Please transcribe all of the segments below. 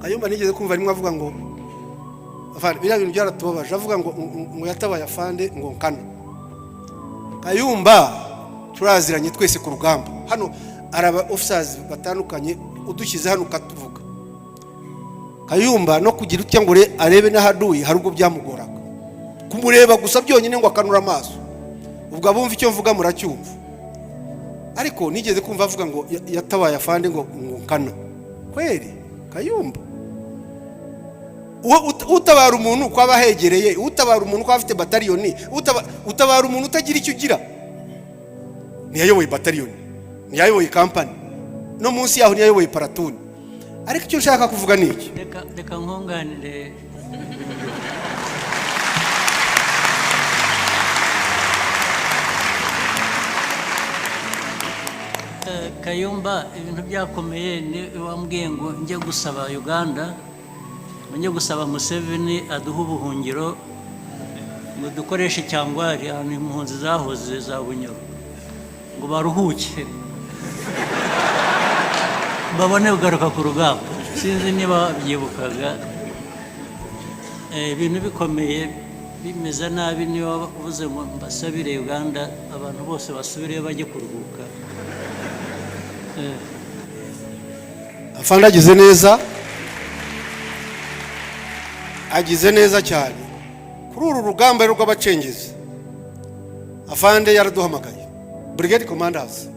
Kayumba nigeze kumva rimwe avuga ngo afande, biriya bintu byaratubabaje, avuga ngo yatabaye afande ngo nkana. Kayumba turaziranye twese ku rugamba. Hano hari aba officers batandukanye, udushyize hano ukatuvuga. Kayumba no kugira utya ngo arebe n'ahaduye, hari ubwo byamugoraga kumureba gusa byonyine, ngo akanura amaso. Ubwo abumva icyo mvuga muracyumva. Ariko nigeze kumva avuga ngo yatabaye afande ngo nkana. Kweri Kayumba, utabara umuntu uko aba ahegereye, utabara umuntu uko aba afite bataliyoni, utabara umuntu utagira icyo ugira. Ntiyayoboye bataliyoni, ntiyayoboye kampani, no munsi yaho ntiyayoboye platoon. Ariko icyo nshaka kuvuga ni iki? Reka nkunganire. Kayumba, ibintu byakomeye ni wambwiye ngo njye gusaba Uganda, ngo njye gusaba Museveni aduhe ubuhungiro, ngo dukoreshe Kyangwali, ahantu impunzi zahoze za Bunyoro, ngo baruhuke babone kugaruka ku rugamba. Sinzi niba babyibukaga. Ibintu bikomeye bimeze nabi, niba uvuze ngo mbasabire Uganda, abantu bose basubireyo bajye kuruhuka. Afande agize neza, agize neza cyane. Kuri uru rugamba rero rw'abacengezi, afande yaraduhamagaye, brigade commanders,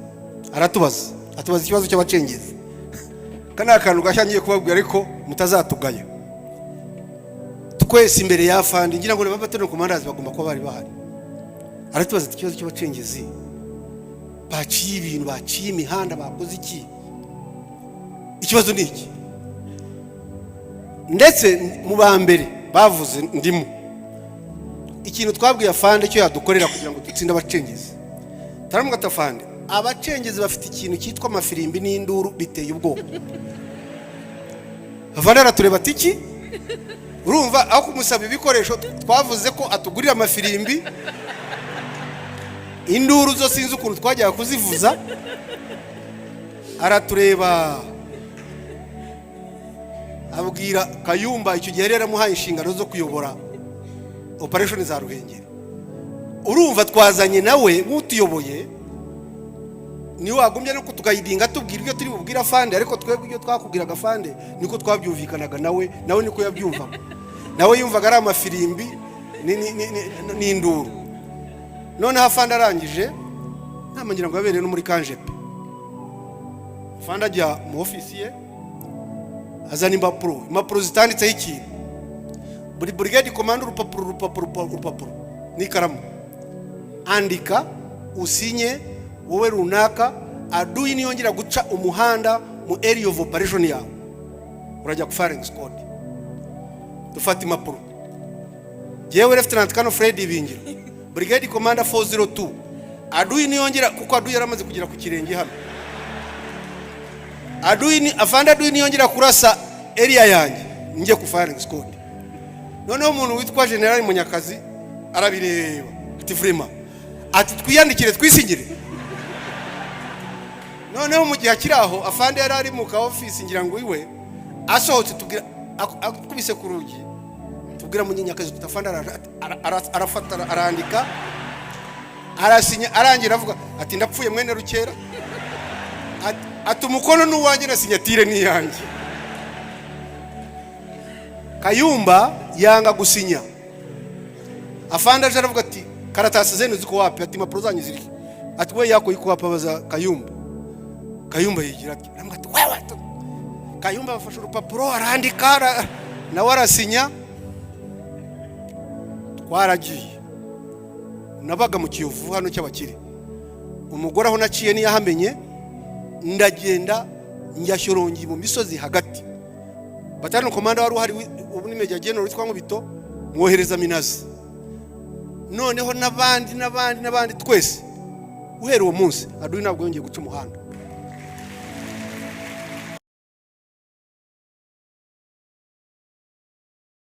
aratubaza, atubaza ikibazo cy'abacengezi. Aka ni akantu gashya ngiye kubabwira, ariko mutazatugaya. Twese imbere ya afande, ngira ngo na battalion commanders bagomba kuba bari bahari, aratubaza ati: "Ikibazo cy'abacengezi baciye ibintu, baciye imihanda, bakoze iki, ikibazo ni iki?" Ndetse mu ba mbere bavuze ndimo. Ikintu twabwiye afande cyo yadukorera kugira ngo dutsinde abacengezi, turamuga ati: "Afande, abacengezi bafite ikintu cyitwa amafirimbi n'induru biteye ubwoba." Afande aratureba ati: "Iki?" Urumva, aho kumusaba ibikoresho, twavuze ko atugurira amafirimbi. Induru zo sinzi ukuntu twajyaga kuzivuza. Aratureba, abwira Kayumba, icyo gihe yari yaramuhaye inshingano zo kuyobora operation za Ruhengeri. Urumva twazanye nawe nk'utuyoboye, niwe wagombye no kutuguidinga, atubwira ibyo turi bubwire afande. Ariko twebwe ibyo twakubwiraga afande niko twabyumvikanaga nawe, nawe niko yabyumvaga. Nawe yumvaga ari amafirimbi n'induru. Noneho afande arangije nama, ngira ngo yabereye no muri kanjepe, afande ajya mu ofisi ye, azana impapuro, impapuro zitanditseho ikintu. Buri brigade commander urupapuro, urupapuro, urupapuro n'ikaramu. "Andika usinye, wowe runaka, aduyi niyongera guca umuhanda mu area of operation yawe, urajya ku firing squad." Dufata impapuro. Jyewe Lieutenant Colonel Fred Ibingira, brigade commander 402, aduyi niyongera, kuko aduyi yaramaze kugera ku kirenge hano, aduyi ni afande, aduyi niyongera kurasa area yanjye, njye ku firing squad. Noneho umuntu witwa General Munyakazi arabireba ati: "Vraiment?" Ati: "Twiyandikire, twisingire." Noneho mu gihe akiri aho, afande yari ari mu ka ofisi, ngira ngo iwe, asohotse tubwira, akubise ku rugi, tubwira Munyakazi tuti: "Afande araje." Ati, arafata, arandika, arasinya, arangira avuga ati: "Ndapfuye mwene Rukera." Ati: "Umukono ni uwanjye na signature ni iyanjye." Kayumba yanga gusinya. Afande aje aravuga ati: "Karatasi zenu ziko wapi?" Ati: "Impapuro zanyu ziri?" Ati: "We yako iko wapi?" Abaza Kayumba. Kayumba yigira ati, aravuga ati: "Wewe." Kayumba afashe urupapuro, arandika, nawe arasinya. Twaragiye, nabaga mu Kiyovu hano cy'abakire. Umugore aho naciye ntiyahamenye. Ndagenda njya Shyorongi mu misozi hagati. Battalion commander wari uhari ubu ni Major General witwa Nkubito, mwohereza Minazi, noneho n'abandi n'abandi n'abandi twese. Guhera uwo munsi aduyi ntabwo yongeye guca umuhanda.